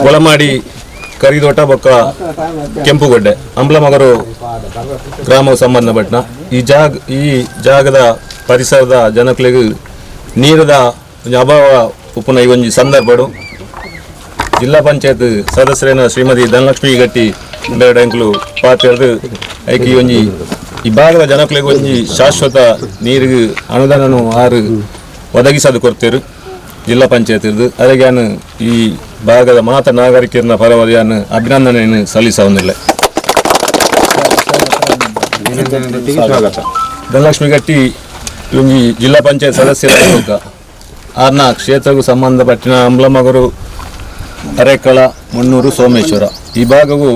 Kolamadi ಕರಿದೋಟ ಬೊಕ್ಕ ಕೆಂಪುಗೊಡ್ಡೆ ಅಂಬ್ಲಮಗರು ಗ್ರಾಮ ಸಂಬಂಧಪಟ್ಟನ ಈ ಜಾಗದ ಪರಿಸರದ ಜನಕ್ಲೆಗ್ ನೀರದ ಅಭಾವ ಉಪ್ಪುನ ಈ ಒಂಜಿ ಸಂದರ್ಭಡು ಜಿಲ್ಲಾ ಪಂಚಾಯತ್ ಸದಸ್ಯರೇನ ಶ್ರೀಮತಿ ಧನಲಕ್ಷ್ಮೀ ಗಟ್ಟಿ ಬೇಡಂಕ್ಲು ಪಾತ್ರೆದು ಐಕಿ ಒಂಜಿ ಈ ಭಾಗದ ಜನಕ್ಲೆಗ್ ಒಂಜಿ ಶಾಶ್ವತ ನೀರಿಗೆ ಅನುದಾನನು ಆರು ಒದಗಿಸದು ಕೊಡ್ತೇರು ಜಿಲ್ಲಾ ಪಂಚಾಯತ್ ಅರೆಗೆ ಈ ಭಾಗದ ಮಾತ ನಾಗರಿಕರನ್ನ ಪರವಾದಿಯನ್ನು ಅಭಿನಂದನೆಯನ್ನು ಸಲ್ಲಿಸವನ್ನಿಲ್ಲ. ಧನಲಕ್ಷ್ಮಿ ಗಟ್ಟಿ ಒಂಜಿ ಜಿಲ್ಲಾ ಪಂಚಾಯತ್ ಸದಸ್ಯರ ಆರ್ನ ಕ್ಷೇತ್ರಕ್ಕೂ ಸಂಬಂಧಪಟ್ಟಿನ ಅಂಬ್ಲಮಗರು ಅರೆಕಳ ಮುನ್ನೂರು ಸೋಮೇಶ್ವರ ಈ ಭಾಗವು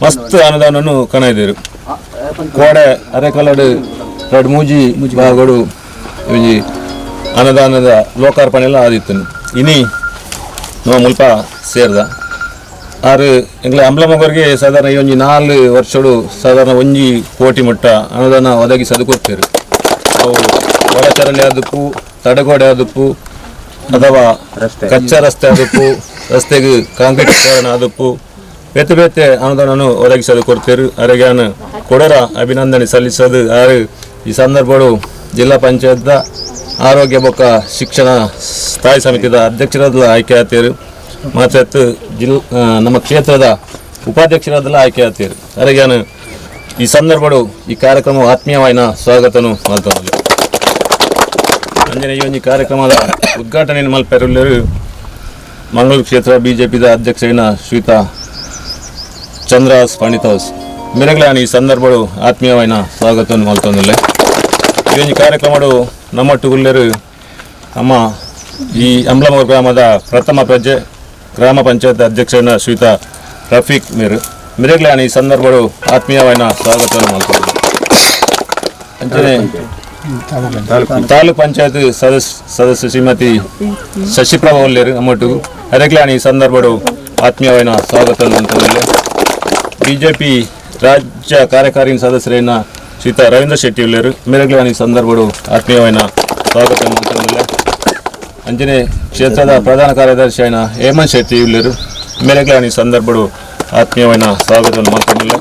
ಮಸ್ತ್ ಅನುದಾನವನ್ನು ಕಣೈದರು. ಕೋಡೆ ಅರೆಕಳಡು ಎರಡು ಮೂಜಿ ಭಾಗಡು ಒಂಜಿ ಅನುದಾನದ ಲೋಕಾರ್ಪಣೆ ಎಲ್ಲ ಆದಿತ್ತು. ಇನಿ ನಮ್ಮ ಮುಲ್ಪ ಸೇರ್ದ ಆರು ಎಂಗ್ಲ ಅಂಬ್ಲಮಗರಿಗೆ ಸಾಧಾರಣ ಈ ಒಂಜಿ 4 ವರ್ಷಡು ಸಾಧಾರಣ 1 ಕೋಟಿ ಮುಟ್ಟ ಅನುದಾನ ಒದಗಿಸದು ಕೊಡ್ತೇವೆ. ಅವು ಒಳಚರಂಡಿ ಆದಪ್ಪು, ತಡೆಗೋಡೆ ಆದಪ್ಪು, ಅಥವಾ ಕಚ್ಚಾ ರಸ್ತೆ ಆದಪ್ಪು, ರಸ್ತೆಗೆ ಕಾಂಕ್ರೀಟ್ ಆದಪ್ಪು ಬೇತೆ ಬೇತೆ ಅನುದಾನವನ್ನು ಒದಗಿಸಲು ಕೊಡ್ತೇರು. ಅರೆಗ್ಯಾನ ಕೊಡರ ಅಭಿನಂದನೆ ಸಲ್ಲಿಸೋದು. ಆರು ಈ ಸಂದರ್ಭಡು ಜಿಲ್ಲಾ ಪಂಚಾಯತ್ದ ಆರೋಗ್ಯ ಬೊಕ್ಕ ಶಿಕ್ಷಣ ಸ್ಥಾಯಿ ಸಮಿತಿದ ಅಧ್ಯಕ್ಷರಾದ ಆಯ್ಕೆ ಆತೇರು, ಮತ್ತು ನಮ್ಮ ಕ್ಷೇತ್ರದ ಉಪಾಧ್ಯಕ್ಷರಾದಲ್ಲ ಆಯ್ಕೆ ಆತೇರು. ಅರೆಗ್ಯಾನ ಈ ಸಂದರ್ಭಡು ಈ ಕಾರ್ಯಕ್ರಮ ಆತ್ಮೀಯವಾಯಿನ ಸ್ವಾಗತನು ಮಾಡ್ತಾರೆ. ಅಂಜನೆ ಈ ಒಂದು ಕಾರ್ಯಕ್ರಮದ ಉದ್ಘಾಟನೆಯನ್ನು ಮಲ್ಪೆರುಲ್ಲರು ಮಂಗಳೂರು ಕ್ಷೇತ್ರ ಬಿಜೆಪಿದ ಅಧ್ಯಕ್ಷರಿನ ಶ್ರೀತಾ ಚಂದ್ರಾಸ್ ಪಂಡಿತಾಸ್ ಮೆರಗ್ಲಾನ್ ಈ ಸಂದರ್ಭಡು ಆತ್ಮೀಯವಾಯಿನ ಸ್ವಾಗತವನ್ನು ಮಲ್ತೊಂದುಲ್ಲೆ. ಈ ಒಂದು ಕಾರ್ಯಕ್ರಮಡು ನಮ್ಮೊಟ್ಟುಗುಲ್ಲೆರು ನಮ್ಮ ಈ ಅಂಬ್ಲಮೂರು ಗ್ರಾಮದ ಪ್ರಥಮ ಪ್ರಜೆ ಗ್ರಾಮ ಪಂಚಾಯತ್ ಅಧ್ಯಕ್ಷನ ಶ್ರೀತಾ ರಫೀಕ್ ಮೇರು ಮೆರಗ್ಲಾನ್ ಈ ಸಂದರ್ಭಡು ಆತ್ಮೀಯವಾಯಿನ ಸ್ವಾಗತವನ್ನು ಮಲ್ತೊಂದುಲ್ಲೆ. ಅಂಚನೆ ತಾಲೂಕ್ ಪಂಚಾಯತ್ ಸದಸ್ಯ ಶ್ರೀಮತಿ ಶಶಿಪ್ರಭಾ ಒಲ್ಲೇರು ನಮ್ಮೊಟ್ಟಿಗೂ ಅರೆಗ್ಲಾನ್ ಈ ಸಂದರ್ಭಡು ಆತ್ಮೀಯವಾಯಿನ ಸ್ವಾಗತವನ್ನು ಮಲ್ತೊಂದುಲ್ಲೆ. ಬಿಜೆಪಿ ರಾಜ್ಯ ಕಾರ್ಯಕಾರಿಣಿ ಸದಸ್ಯರೇನ ಶ್ರೀತಾ ರವೀಂದ್ರ ಶೆಟ್ಟಿ ಉಲ್ಲೇರು ಮೆರಗ್ಲಾನ್ ಈ ಸಂದರ್ಭಡು ಆತ್ಮೀಯವಾಯಿನ ಸ್ವಾಗತ ಮಲ್ತೊಂದುಲ್ಲೆ. ಅಂಚನೆ ಕ್ಷೇತ್ರದ ಪ್ರಧಾನ ಕಾರ್ಯದರ್ಶಿ అయిన ಹೇಮಂತ್ ಶೆಟ್ಟಿ ಉಲ್ಲೇರು ಮೆರಗ್ಲಾನ್ ಈ ಸಂದರ್ಭಡು ಆತ್ಮೀಯವಾಯಿನ ಸ್ವಾಗತವನ್ನು ಮಲ್ತೊಂದುಲ್ಲೆ.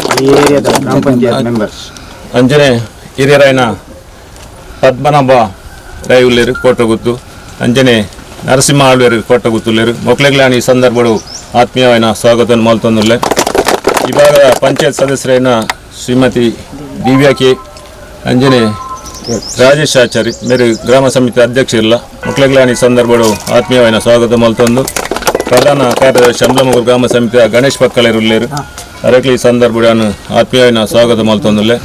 ಅಂಚನೆ ಹಿರಿಯರಾಯನ ಪದ್ಮನಾಭ ರೈ ಉಲ್ಲೇರು ಕೋಟಗುತ್ತು, ಅಂಚನೆ ನರಸಿಂಹ ಆಳ್ವೇರು ಕೋಟಗುತ್ತುಲ್ಲೇರು ಮೊಕ್ಲೆಗ್ಲಾನ್ ಈ ಸಂದರ್ಭಡು ಆತ್ಮೀಯವಾಯಿನ ಸ್ವಾಗತವನ್ನು ಮಲ್ತೊಂದುಲ್ಲೆ. ಈ ಭಾಗದ ಪಂಚಾಯತ್ ಸದಸ್ಯರೇನ ಶ್ರೀಮತಿ ದಿವ್ಯಾ ಕೆ ಅಂಜನೆ ರಾಜೇಶ್ ಆಚಾರಿ ಮೇರು ಗ್ರಾಮ ಸಮಿತಿ ಅಧ್ಯಕ್ಷರಿಲ್ಲ ಮೊಕ್ಲೆಗ್ಲಾನ್ ಈ ಸಂದರ್ಭಡು ಆತ್ಮೀಯವಾಯಿನ ಸ್ವಾಗತ ಮಲ್ತೊಂದು. ಪ್ರಧಾನ ಕಾರ್ಯದರ್ಶಿ ಅಂಬ್ಲಮೂರು ಗ್ರಾಮ ಸಮಿತಿಯ ಗಣೇಶ್ ಪಕ್ಕಲೇರು ಉಲ್ಲೇರು ಅರೆಕ್ಲಿ ಈ ಸಂದರ್ಭಡು ಆತ್ಮೀಯವಾಯಿನ ಸ್ವಾಗತ ಮಲ್ತೊಂದುಲ್ಲೆ.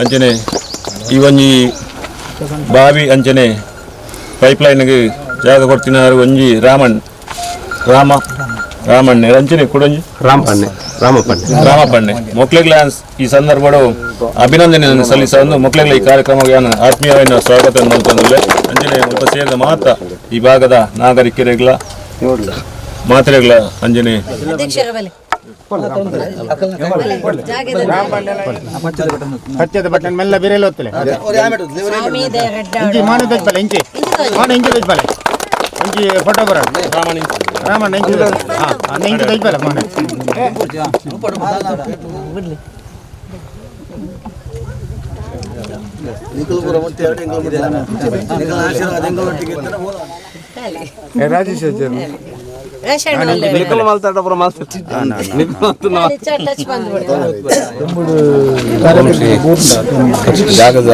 ಅಂಚನೆ ಈ ಒಂಜಿ ಬಾವಿ ಅಂಚನೆ ಪೈಪ್ಲೈನ್ಗೆ ಜಾಗ ಕೊಡ್ತಿನಾರು ಒಂಜಿ ರಾಮಣ್ಣೆ ಅಂಚನೆ ಕುಡೊಂಜಿ ರಾಮಪಣ್ಣೆ ಮೊಕ್ಲೆಗ್ಲಾನ್ಸ್ ಈ ಸಂದರ್ಭಡು ಅಭಿನಂದನೆಯನ್ನು ಸಲ್ಲಿಸಲು ಮೊಕ್ಲೆಗ್ಲ ಈ ಕಾರ್ಯಕ್ರಮಕ್ಕೆ ಆತ್ಮೀಯವಾದ ಸ್ವಾಗತ ಮಲ್ತೊಂದುಲ್ಲೆ. ಅಂಚನೆ ಮುಲ್ಪ ಸೇರಿದ ಮಾತ ಈ ಭಾಗದ ನಾಗರಿಕರಿಗ್ಲ ಮಾತ್ರೆಗಳ ಅಂಜನೆ ಪಚ್ಚದ ಬಟನ್ ಮೆಲ್ಲ ಬಿರೆಲ್ ಒತ್ತಲೆ ಇಂಚಿ ಮಾನು ತಜ್ಪಲೆ ಇಂಚಿ ಮಾನು ಇಂಚಿ ತಜ್ಪಲೆ ಇಂಚಿ ಫೋಟೋ ಬರ ರಾಮಣ್ಣ ಇಂಚಿ ಹಾಂ ಇಂಚಿ ತಜ್ಪಲೆ ಮಾನು ರಾಜೇಶ್ ಜಾಗದ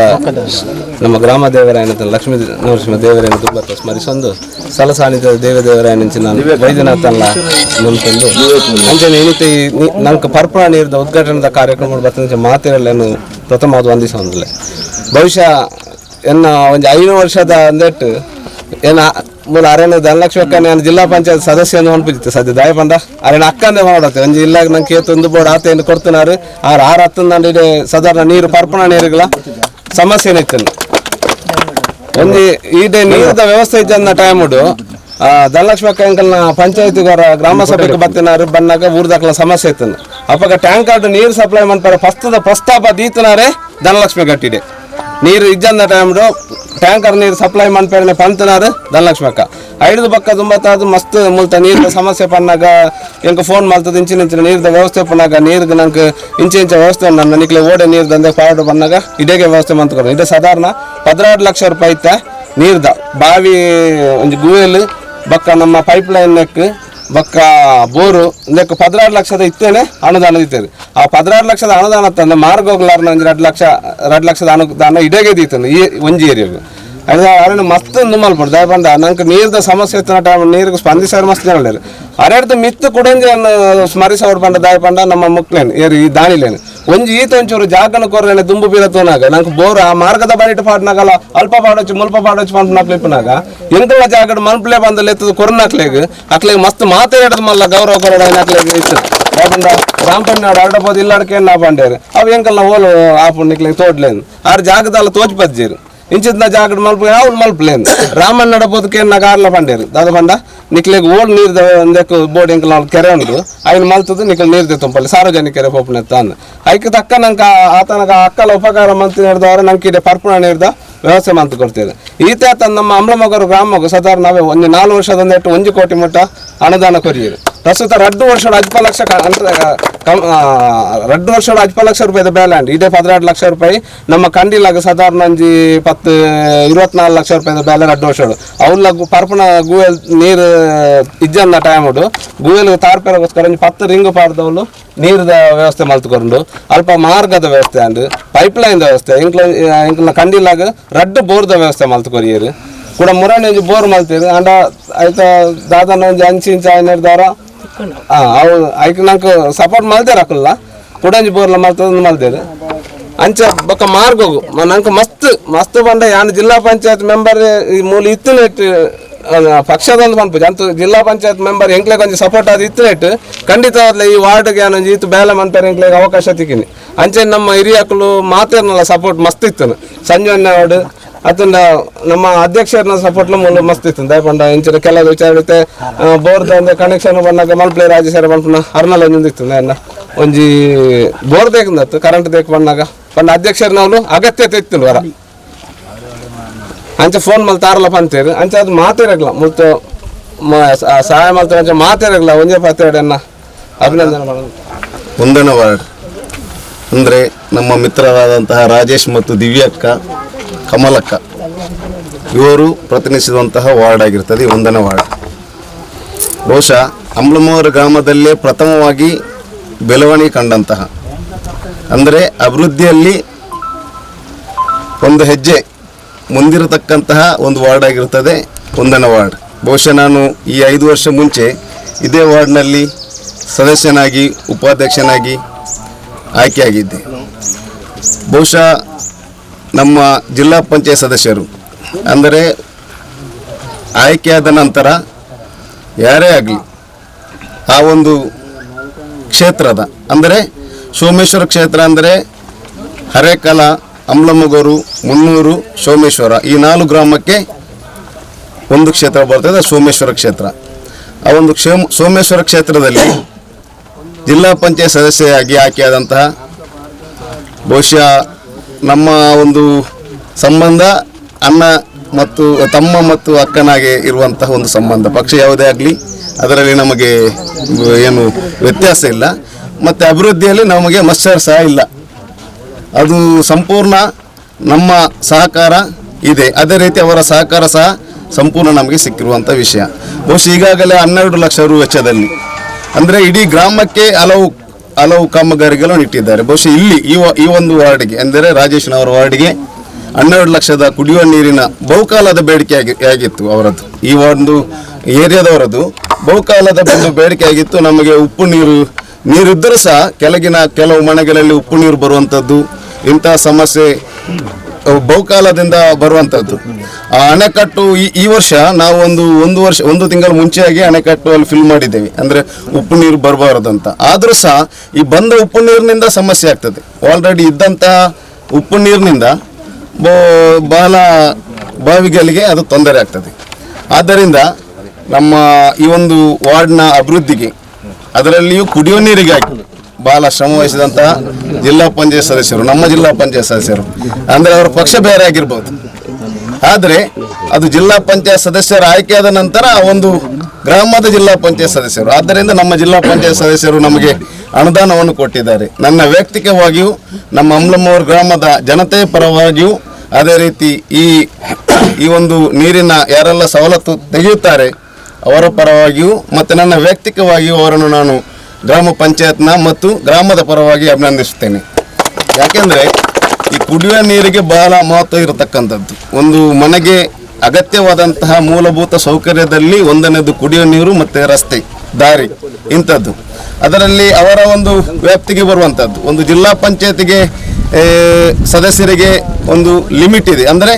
ನಮ್ಮ ಗ್ರಾಮ ದೇವರಾಯನ ಲಕ್ಷ್ಮೀ ನರಸಿಂಹ ದೇವರಾಯನ ತುಂಬ ಸ್ಮರಿಸೊಂದು ಸಲಸಾನಿದ ದೇವದೇವರಾಯನ ವೈದ್ಯನಾಥಲ್ಲ ನೆನಪೊಂದು ಅಂಚನೆ ಏನಿತ್ತು ನಂಗೆ ಪರ್ಪಣ ನೀರಿದ ಉದ್ಘಾಟನದ ಕಾರ್ಯಕ್ರಮ ಬರ್ತದೆ ಮಾತಿರಲ್ಲೇನು ಪ್ರಥಮ ಅದು ವಂದಿಸೊಂದಿಲ್ಲ. ಬಹುಶಃ ಎನ್ನ ಒಂದು 5 ವರ್ಷದ ಅಂದೆಟ್ಟು ಏನ ಮೂಲ ಅರೇನ ಧನಲಕ್ಷ್ಮಿ ಅಕ್ಕ ನಾನು ಜಿಲ್ಲಾ ಪಂಚಾಯತ್ ಸದಸ್ಯ ಅನ್ಪಿತ್ತು ಸದ್ಯ ದಾಯ ಪಂಡ ಅರೇನ ಅಕ್ಕಂದೆ ಮಾಡತ್ತೆ ಒಂಜಿ ಇಲ್ಲ ನಂಗೆ ಕೇತು ಬೋರ್ಡ್ ಆತೆಯನ್ನು ಕೊಡ್ತಿನಾರು ಆರು ಆರು ಹತ್ತು ಇಡೀ ಸಾಧಾರಣ ನೀರು ಪರ್ಪಣ ನೀರುಗಳ ಸಮಸ್ಯೆ ಏನಿತ್ತು. ಒಂಜಿ ಈಡೆ ನೀರ್ದ ವ್ಯವಸ್ಥೆ ಇದ್ದ ಟೈಮ್ ಉಡು ಧನಲಕ್ಷ್ಮಿ ಅಕ್ಕ ಅಂಕಲ್ನ ಪಂಚಾಯತ್ ಗ್ರಾಮ ಸಭೆಗೆ ಬತ್ತಿನಾರು ಬನ್ನಾಗ ಊರ್ದಕ್ಲ ಸಮಸ್ಯೆ ಇತ್ತು. ಅಪ್ಪಗ ಟ್ಯಾಂಕರ್ ನೀರು ಸಪ್ಲೈ ಮನ್ಪಾರ ಫಸ್ತದ ಪ್ರಸ್ತಾಪ ದೀತನಾರೆ ಧನಲಕ್ಷ್ಮಿ ಗಟ್ಟಿದೆ. ನೀರು ಇಜ್ಜಂದ ಟೈಮ್ ಟ್ಯಾಂಕರ್ ನೀರು ಸಪ್ಲೈ ಮನ್ಪೇರನೆ ಪಂತನಾರು ಧನಲಕ್ಷ್ಮಿ ಅಕ್ಕ. ಐದು ಬಕ್ಕ ದುಂಬತ್ತಾದು ಮಸ್ತ್ ಮುಲ್ತ ನೀರಿನ ಸಮಸ್ಯೆ ಪನ್ನಾಗ ಎಂಕ ಫೋನ್ ಮಲ್ತದ ಇಂಚಿನ ಇಂಚಿನ ನೀರ್ದ ವ್ಯವಸ್ಥೆ ಪನ್ನಾಗ ನೀರ್ಗೆ ನಂಗೆ ಇಂಚೆ ಇಂಚ ವ್ಯವಸ್ಥೆ ನನ್ನ ನಿಕ್ಲೆ ಓಡೆ ನೀರು ದಂದೆ ಪಾಡು ಪನ್ನಾಗ ಇಡೇಗೆ ವ್ಯವಸ್ಥೆ ಮಂತ್ಕೊಡು. ಇದೆ ಸಾಧಾರಣ 12 ಲಕ್ಷ ರೂಪಾಯಿ ಇತ್ತ ನೀರ್ದ ಬಾವಿ ಒಂಜಿ ಗುವೆಲ್ ಬಕ್ಕ ನಮ್ಮ pipe line neck ಬಕ್ಕ ಬೋರು ನೆಕ್ 16 ಲಕ್ಷದ ಇತ್ತೇನೆ ಅನುದಾನ ಇತ್ತೇನೆ. ಆ 16 ಲಕ್ಷದ ಅನುದಾನ ತಂದು ಮಾರ್ಗೋಗ್ಲಾರ್ನ ಒಂಜಿ 2 ಲಕ್ಷ 2 ಲಕ್ಷದ ಅನುದಾನ ಇಡೇಗೆ ದೀತನು ಈ ಒಂಜಿ ಏರಿಯಾಗ. ಅದು ಅರಣ್ಯ ಮಸ್ತ್ ಮಲ್ಪಡು ದಯಪಂಡ ನಂಗೆ ನೀರ್ದ ಸಮಸ್ಯೆ ಇತ್ತು ಟೈಮ್ ನೀರಿಗೆ ಸ್ಪಂದಿಸಾರ ಮಸ್ತ್ ಜನ ಅರೆಡ್ದು ಮಿತ್ತು ಕುಡಂಜಿ ಸ್ಮರಿಸವ್ರು ಪಂಡ ದಯಪಂಡ ನಮ್ಮ ಮುಕ್ಲೇನು ಏರಿ ಈ ದಾನಿಲೇನು ಒಂಜಿ ಈತ ಒಂಚೂರು ಜಾಗನ ಕೊರ್ರೇನೆ ದುಂಬು ಬೀರತೋನಾಗ ನಂಗೆ ಬೋರ್ ಆ ಮಾರ್ಗದ ಬಾರಿಟ್ಟು ಪಾಡ್ನಾಗಲ್ಲ ಅಲ್ಪ ಪಾಡೊಚ್ಚು ಮುಲ್ಪ ಪಾಡೊಚ್ಚು ಪಂಪನಾಕ್ಲಿಪ್ಪನಾಗ ಎಂಕಲ್ನ ಜಾಗಡ್ ಮನ್ಪ್ಲೆ ಬಂದಲ್ಲಿ ಎತ್ತದ ಕೊರ್ನಾಕ್ಲೇಗ್ ಅಕ್ಲೇಗ್ ಮಸ್ತ್ ಮಾತಾಡೋದು ಮಲ್ಲ ಗೌರವ ಕೊರಡ ಅಕ್ಲೇಗ್ ಇತ್ತು. ದಯಪಂಡ ರಾಮಪಣ್ಣ ಅರಡಬೋದು ಇಲ್ಲಾಡ್ಕೆ ನಾ ಪಂಡೇರು ಅವು ಎಂಕಲ್ನ ಓಲು ಆಪು ನಿಕ್ಲೇಗ್ ತೋಡ್ಲೇನು ಆರು ಜಾಗದಲ್ಲ ತೋಚ್ ಬಜ್ಜೀರು ಇಂಚಿನ ಜಾಗಡ್ ಮಲ್ಪ ಅವ್ರು ಮಲ್ಪಲೇನು ರಾಮಣ್ಣ ನಡಬೋದಕ್ಕೆ ನಾಗ ಆರ್ಲ ಪಂಡೇರು ದಾದ ಪಂಡ ನಿಕ್ಲೆಗ್ ಓಡ್ ನೀರ್ದ ಒಂದಕ್ಕೆ ಬೋರ್ಡ್ ಎಂಕಲ್ ಅವ್ರು ಕೆರೆ ಉಂಟು ಐನು ಮಲ್ತದ್ದು ನಿಕ್ಲೆ ನೀರ್ದೆ ತುಂಬಲ್ಲಿ ಸಾರ್ವಜನಿಕರೆ ಪೋಪುನ ತಾನು ಐಕ್ ತಕ್ಕ ನಂಗೆ ಆತನಗ ಅಕ್ಕಲ ಉಪಕಾರ ಮಂತ್ ನೀಡ್ದವ್ರೆ ನಂಗೆ ಇದೆ ಪರ್ಪುಣ ನೀರ್ದ ವ್ಯವಸ್ಥೆ ಮಂತ್ ಕೊಡ್ತೇವೆ. ಈತ ಆತ ನಮ್ಮ ಅಂಬ್ಲಮೊಗರು ಗ್ರಾಮಗು ಸಾಧಾರಣ ನಾವೇ ಒಂದು 4 ವರ್ಷದ ಎಟ್ಟು 1 ಕೋಟಿ ಮುಟ್ಟ ಅನುದಾನ ಕೊರಿಯರು. ಪ್ರಸ್ತುತ 2 ವರ್ಷದ 15 ಲಕ್ಷ 2 ವರ್ಷದ 15 ಲಕ್ಷ ರೂಪಾಯಿದ ಬೇಲೆ ಇದೇ 16 ಲಕ್ಷ ರೂಪಾಯಿ ನಮ್ಮ ಕಂಡಿಲಾಗ ಸಾಧಾರಣ ಒಂಜಿ 10-24 ಲಕ್ಷ ರೂಪಾಯಿದ ಬೇಲೆ 2 ವರ್ಷ ಅವ್ಲ ಪರ್ಪುಣ ಗೂವೆಲ್ ನೀರು ಇಜ್ಜನ್ನ ಟೈಮ್ ಉಂಟು ಗೂವೆಲ್ ತಾರ್ಪೇರಗೋಸ್ಕರ ಒಂಜಿ 10 ರಿಂಗು ಪಾಡ್ದವಳು ನೀರ್ದ ವ್ಯವಸ್ಥೆ ಮಲ್ತುಕೊಂಡು ಅಲ್ಪ ಮಾರ್ಗದ ವ್ಯವಸ್ಥೆ and pipe line ವ್ಯವಸ್ಥೆ ಇಂಕ್ಲ ಇಂಕ್ಲ ಕಂಡಿಲಾಗ 2 ಬೋರ್ದ ವ್ಯವಸ್ಥೆ ಮಲ್ತುಕೊರಿಯರು ಕೂಡ ಮುರಾಣಿ ಒಂಜಿ ಬೋರ್ ಮಲ್ತೀರು ಅಂಡ ಆಯ್ತ ದಾದನ ಒಂಜಿ ಅಂಚಿ ಇಂಚ ಐನರ್ದಾರ ಅವು ಐಕ್ ನಂಗೆ ಸಪೋರ್ಟ್ ಮಲ್ತೇರು ಅಕ್ಕಲ್ಲ ಕುಡಂಜಿ ಬೋರ್ಲ ಮಲ್ತದ ಮಲ್ತೇರು ಅಂಚ ಬೊಕ್ಕ ಮಾರ್ಗೋಗು ನಂಗೆ ಮಸ್ತ್ ಮಸ್ತ್ ಬಂಡ ಯಾನ್ ಜಿಲ್ಲಾ ಪಂಚಾಯತ್ ಮೆಂಬರ್ ಈ ಮೂಲ ಇತ್ತನೆಟ್ ಪಕ್ಷದೊಂದು ಪನ್ಪುಜಿ ಅಂತ ಜಿಲ್ಲಾ ಪಂಚಾಯತ್ ಮೆಂಬರ್ ಎಂಕ್ಲೆಗ್ ಒಂಜಿ ಸಪೋರ್ಟ್ ಆದ್ ಇತ್ತನೆಟ್ ಖಂಡಿತವಾದ್ಲೆ ಈ ವಾರ್ಡ್ಗೆ ಯಾನೊಂಜಿ ಇತ್ತು ಬೇಲೆ ಮನ್ಪೆರೆ ಎಂಕ್ಲೆಗ್ ಅವಕಾಶ ತಿಕ್ಕಿನಿ. ಅಂಚೆ ನಮ್ಮ ಹಿರಿಯಕುಲು ಮಾತೇರ್ನಲ್ಲ ಸಪೋರ್ಟ್ ಮಸ್ತ್ ಇತ್ತನು ಸಂಜೀವಣ್ಣ ವಾರ್ಡ್ ಅದನ್ನ ನಮ್ಮ ಅಧ್ಯಕ್ಷರನ್ನ ಸಪೋರ್ಟ್ ಮೂಲ ಮಸ್ತ್ ಇತ್ತು. ದಯಪಂಡ ಇಂಚಿನ ಕೆಲವು ವಿಚಾರ ಇತ್ತೆ ಬೋರ್ದ ಅಂದ್ರೆ ಕನೆಕ್ಷನ್ ಬಂದಾಗ ಮಲ್ಪ್ಲೆ ರಾಜೇಶ್ವರ ಪನ್ಪುನ ಅರ್ನಲ್ ಒಂಜೊಂದು ಇತ್ತು ಅನ್ನ ಒಂಜಿ ಬೋರ್ ದೇಕಂದತ್ತು ಕರೆಂಟ್ ದೇಕ್ ಬಂದಾಗ ಪಂಡ ಅಧ್ಯಕ್ಷರನ್ನವನು ಅಗತ್ಯತೆ ಇತ್ತು ವರ ಅಂಚೆ ಫೋನ್ ಮಲ್ತಾರಲ್ಲ ಪಂತೇರು ಅಂಚೆ ಅದು ಮಾತೇರಗ್ಲ ಮುಲ್ತು ಸಹಾಯ ಮಲ್ತಾರೆ ಅಂಚೆ ಮಾತೇರಗ್ಲ ಒಂಜೇ ಪತ್ತೇಡನ್ನ ಅಭಿನಂದನೆ ಮಾಡೋದು. 1ನೇ ವಾರ್ಡ್ ಅಂದರೆ ನಮ್ಮ ಮಿತ್ರರಾದಂತಹ ರಾಜೇಶ್ ಮತ್ತು ದಿವ್ಯಕ್ಕ ಕಮಲಕ್ಕ ಇವರು ಪ್ರತಿನಿಧಿಸಿದಂತಹ ವಾರ್ಡ್ ಆಗಿರ್ತದೆ 1ನೇ ವಾರ್ಡ್. ಬಹುಶಃ ಅಂಬ್ಲಮೊಗರು ಗ್ರಾಮದಲ್ಲೇ ಪ್ರಥಮವಾಗಿ ಬೆಳವಣಿಗೆ ಕಂಡಂತಹ ಅಂದರೆ ಅಭಿವೃದ್ಧಿಯಲ್ಲಿ ಒಂದು ಹೆಜ್ಜೆ ಮುಂದಿರತಕ್ಕಂತಹ ಒಂದು ವಾರ್ಡ್ ಆಗಿರ್ತದೆ 1ನೇ ವಾರ್ಡ್. ಬಹುಶಃ ನಾನು ಈ 5 ವರ್ಷ ಮುಂಚೆ ಇದೇ ವಾರ್ಡ್ನಲ್ಲಿ ಸದಸ್ಯನಾಗಿ ಉಪಾಧ್ಯಕ್ಷನಾಗಿ ಆಯ್ಕೆಯಾಗಿದ್ದೆ. ಬಹುಶಃ ನಮ್ಮ ಜಿಲ್ಲಾ ಪಂಚಾಯತ್ ಸದಸ್ಯರು ಅಂದರೆ ಆಯ್ಕೆಯಾದ ನಂತರ ಯಾರೇ ಆಗಲಿ ಆ ಒಂದು ಕ್ಷೇತ್ರದ ಅಂದರೆ ಸೋಮೇಶ್ವರ ಕ್ಷೇತ್ರ ಅಂದರೆ ಹರೇಕಲ, ಅಂಬ್ಲಮೊಗರು, ಮುನ್ನೂರು, ಸೋಮೇಶ್ವರ ಈ 4 ಗ್ರಾಮಕ್ಕೆ ಒಂದು ಕ್ಷೇತ್ರ ಬರ್ತದೆ ಸೋಮೇಶ್ವರ ಕ್ಷೇತ್ರ. ಆ ಒಂದು ಸೋಮೇಶ್ವರ ಕ್ಷೇತ್ರದಲ್ಲಿ ಜಿಲ್ಲಾ ಪಂಚಾಯತ್ ಸದಸ್ಯೆಯಾಗಿ ಆಯ್ಕೆಯಾದಂತಹ ಬಹುಶಃ ನಮ್ಮ ಒಂದು ಸಂಬಂಧ ಅಣ್ಣ ಮತ್ತು ತಮ್ಮ ಮತ್ತು ಅಕ್ಕನಾಗೆ ಇರುವಂತಹ ಒಂದು ಸಂಬಂಧ. ಪಕ್ಷ ಯಾವುದೇ ಆಗಲಿ ಅದರಲ್ಲಿ ನಮಗೆ ಏನು ವ್ಯತ್ಯಾಸ ಇಲ್ಲ ಮತ್ತು ಅಭಿವೃದ್ಧಿಯಲ್ಲಿ ನಮಗೆ ಮತ್ಸರ ಸಹ ಇಲ್ಲ. ಅದು ಸಂಪೂರ್ಣ ನಮ್ಮ ಸಹಕಾರ ಇದೆ, ಅದೇ ರೀತಿ ಅವರ ಸಹಕಾರ ಸಹ ಸಂಪೂರ್ಣ ನಮಗೆ ಸಿಕ್ಕಿರುವಂಥ ವಿಷಯ. ಬಹುಶಃ ಈಗಾಗಲೇ 12 ಲಕ್ಷ ರು ವೆಚ್ಚದಲ್ಲಿ ಅಂದರೆ ಇಡೀ ಗ್ರಾಮಕ್ಕೆ ಹಲವು ಹಲವು ಕಾಮಗಾರಿಗಳನ್ನು ಇಟ್ಟಿದ್ದಾರೆ. ಬಹುಶಃ ಇಲ್ಲಿ ಈ ಒಂದು ವಾರ್ಡ್ಗೆ ಅಂದರೆ ರಾಜೇಶ್ನವರ ವಾರ್ಡ್ಗೆ 12 ಲಕ್ಷದ ಕುಡಿಯುವ ನೀರಿನ ಬಹುಕಾಲದ ಬೇಡಿಕೆ ಆಗಿತ್ತು ಅವರದ್ದು, ಈ ಒಂದು ಏರಿಯಾದವರದ್ದು ಬಹುಕಾಲದ ಒಂದು ಬೇಡಿಕೆ ಆಗಿತ್ತು. ನಮಗೆ ಉಪ್ಪು ನೀರಿದ್ದರೂ ಸಹ ಕೆಳಗಿನ ಕೆಲವು ಮನೆಗಳಲ್ಲಿ ಉಪ್ಪು ನೀರು ಬರುವಂಥದ್ದು, ಇಂತಹ ಸಮಸ್ಯೆ ಬಹುಕಾಲದಿಂದ ಬರುವಂಥದ್ದು. ಆ ಅಣೆಕಟ್ಟು ಈ ವರ್ಷ ನಾವು ಒಂದು ವರ್ಷ ಒಂದು ತಿಂಗಳ ಮುಂಚೆಯಾಗಿ ಅಣೆಕಟ್ಟು ಅಲ್ಲಿ ಫಿಲ್ ಮಾಡಿದ್ದೇವೆ, ಅಂದರೆ ಉಪ್ಪು ನೀರು ಬರಬಾರದಂತ. ಆದರೂ ಸಹ ಈ ಬಂದ ಉಪ್ಪು ನೀರಿನಿಂದ ಸಮಸ್ಯೆ ಆಗ್ತದೆ. ಆಲ್ರೆಡಿ ಇದ್ದಂತಹ ಉಪ್ಪು ನೀರಿನಿಂದ ಬಹಳ ಬಾವಿಗಳಿಗೆ ಅದು ತೊಂದರೆ ಆಗ್ತದೆ. ಆದ್ದರಿಂದ ನಮ್ಮ ಈ ಒಂದು ವಾರ್ಡ್ನ ಅಭಿವೃದ್ಧಿಗೆ, ಅದರಲ್ಲಿಯೂ ಕುಡಿಯುವ ನೀರಿಗಾಗಿ ಬಹಳ ಶ್ರಮ ವಹಿಸಿದಂತಹ ಜಿಲ್ಲಾ ಪಂಚಾಯತ್ ಸದಸ್ಯರು, ನಮ್ಮ ಜಿಲ್ಲಾ ಪಂಚಾಯತ್ ಸದಸ್ಯರು ಅಂದರೆ ಅವರ ಪಕ್ಷ ಬೇರೆ ಆಗಿರ್ಬೋದು, ಆದರೆ ಅದು ಜಿಲ್ಲಾ ಪಂಚಾಯತ್ ಸದಸ್ಯರ ಆಯ್ಕೆಯಾದ ನಂತರ ಆ ಒಂದು ಗ್ರಾಮದ ಜಿಲ್ಲಾ ಪಂಚಾಯತ್ ಸದಸ್ಯರು. ಆದ್ದರಿಂದ ನಮ್ಮ ಜಿಲ್ಲಾ ಪಂಚಾಯತ್ ಸದಸ್ಯರು ನಮಗೆ ಅನುದಾನವನ್ನು ಕೊಟ್ಟಿದ್ದಾರೆ. ನನ್ನ ವೈಯಕ್ತಿಕವಾಗಿಯೂ ನಮ್ಮ ಅಂಬ್ಲಮೊಗರು ಗ್ರಾಮದ ಜನತೆಯ ಪರವಾಗಿಯೂ ಅದೇ ರೀತಿ ಈ ಒಂದು ನೀರಿನ ಯಾರೆಲ್ಲ ಸವಲತ್ತು ತೆಗೆಯುತ್ತಾರೆ ಅವರ ಪರವಾಗಿಯೂ ಮತ್ತು ನನ್ನ ವೈಯಕ್ತಿಕವಾಗಿಯೂ ಅವರನ್ನು ನಾನು ಗ್ರಾಮ ಪಂಚಾಯತ್ನ ಮತ್ತು ಗ್ರಾಮದ ಪರವಾಗಿ ಅಭಿನಂದಿಸುತ್ತೇನೆ. ಯಾಕೆಂದರೆ ಈ ಕುಡಿಯುವ ನೀರಿಗೆ ಬಹಳ ಮಹತ್ವ ಇರತಕ್ಕಂಥದ್ದು. ಒಂದು ಮನೆಗೆ ಅಗತ್ಯವಾದಂತಹ ಮೂಲಭೂತ ಸೌಕರ್ಯದಲ್ಲಿ ಒಂದನೇದು ಕುಡಿಯುವ ನೀರು ಮತ್ತು ರಸ್ತೆ, ದಾರಿ ಇಂಥದ್ದು. ಅದರಲ್ಲಿ ಅವರ ಒಂದು ವ್ಯಾಪ್ತಿಗೆ ಬರುವಂಥದ್ದು ಒಂದು ಜಿಲ್ಲಾ ಪಂಚಾಯತಿಗೆ ಸದಸ್ಯರಿಗೆ ಒಂದು ಲಿಮಿಟ್ ಇದೆ. ಅಂದರೆ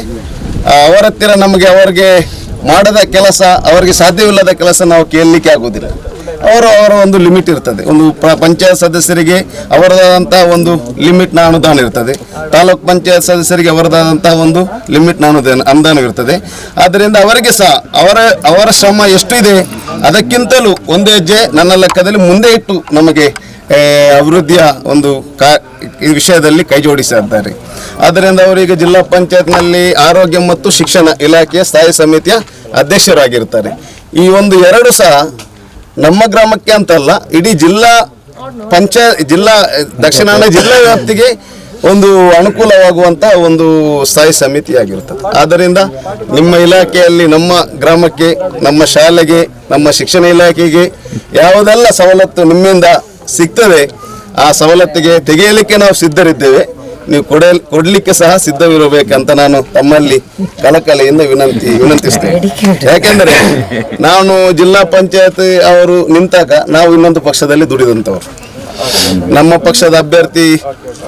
ಅವರ ಹತ್ತಿರ ನಮಗೆ ಅವರಿಗೆ ಮಾಡದ ಕೆಲಸ, ಅವರಿಗೆ ಸಾಧ್ಯವಿಲ್ಲದ ಕೆಲಸ ನಾವು ಕೇಳಲಿಕ್ಕೆ ಆಗೋದಿಲ್ಲ. ಅವರ ಒಂದು ಲಿಮಿಟ್ ಇರ್ತದೆ. ಒಂದು ಪಂಚಾಯತ್ ಸದಸ್ಯರಿಗೆ ಅವರದಾದಂಥ ಒಂದು ಲಿಮಿಟ್ನ ಅನುದಾನ ಇರ್ತದೆ, ತಾಲೂಕ್ ಪಂಚಾಯತ್ ಸದಸ್ಯರಿಗೆ ಅವರದಾದಂಥ ಒಂದು ಲಿಮಿಟ್ನ ಅನುದಾನವಿರ್ತದೆ. ಆದ್ದರಿಂದ ಅವರಿಗೆ ಸಹ ಅವರ ಶ್ರಮ ಎಷ್ಟು ಇದೆ ಅದಕ್ಕಿಂತಲೂ ಒಂದು ಹೆಜ್ಜೆ ನನ್ನ ಲೆಕ್ಕದಲ್ಲಿ ಮುಂದೆ ಇಟ್ಟು ನಮಗೆ ಅಭಿವೃದ್ಧಿಯ ಒಂದು ಈ ವಿಷಯದಲ್ಲಿ ಕೈ ಜೋಡಿಸಿದ್ದಾರೆ. ಆದ್ದರಿಂದ ಅವರೀಗ ಜಿಲ್ಲಾ ಪಂಚಾಯತ್ನಲ್ಲಿ ಆರೋಗ್ಯ ಮತ್ತು ಶಿಕ್ಷಣ ಇಲಾಖೆಯ ಸ್ಥಾಯಿ ಸಮಿತಿಯ ಅಧ್ಯಕ್ಷರಾಗಿರ್ತಾರೆ. ಈ ಒಂದು ಎರಡು ಸಹ ನಮ್ಮ ಗ್ರಾಮಕ್ಕೆ ಅಂತಲ್ಲ, ಇಡೀ ಜಿಲ್ಲಾ ಪಂಚಾಯತ್, ಜಿಲ್ಲಾ ದಕ್ಷಿಣ ಕನ್ನಡ ಜಿಲ್ಲಾ ವ್ಯಾಪ್ತಿಗೆ ಒಂದು ಅನುಕೂಲವಾಗುವಂಥ ಒಂದು ಸ್ಥಾಯಿ ಸಮಿತಿಯಾಗಿರ್ತದೆ. ಆದ್ದರಿಂದ ನಿಮ್ಮ ಇಲಾಖೆಯಲ್ಲಿ ನಮ್ಮ ಗ್ರಾಮಕ್ಕೆ, ನಮ್ಮ ಶಾಲೆಗೆ, ನಮ್ಮ ಶಿಕ್ಷಣ ಇಲಾಖೆಗೆ ಯಾವುದೆಲ್ಲ ಸವಲತ್ತು ನಿಮ್ಮಿಂದ ಸಿಗ್ತದೆ ಆ ಸವಲತ್ತಿಗೆ ತೆಗೆಯಲಿಕ್ಕೆ ನಾವು ಸಿದ್ಧರಿದ್ದೇವೆ. ನೀವು ಕೊಡಲಿಕ್ಕೆ ಸಹ ಸಿದ್ಧವಿರಬೇಕಂತ ನಾನು ತಮ್ಮಲ್ಲಿ ಕಳಕಳಿಯಿಂದ ವಿನಂತಿಸ್ತೇನೆ. ಯಾಕೆಂದರೆ ನಾನು ಜಿಲ್ಲಾ ಪಂಚಾಯತ್ ಅವರು ನಿಂತಾಗ ನಾವು ಇನ್ನೊಂದು ಪಕ್ಷದಲ್ಲಿ ದುಡಿದಂಥವ್ರು. ನಮ್ಮ ಪಕ್ಷದ ಅಭ್ಯರ್ಥಿ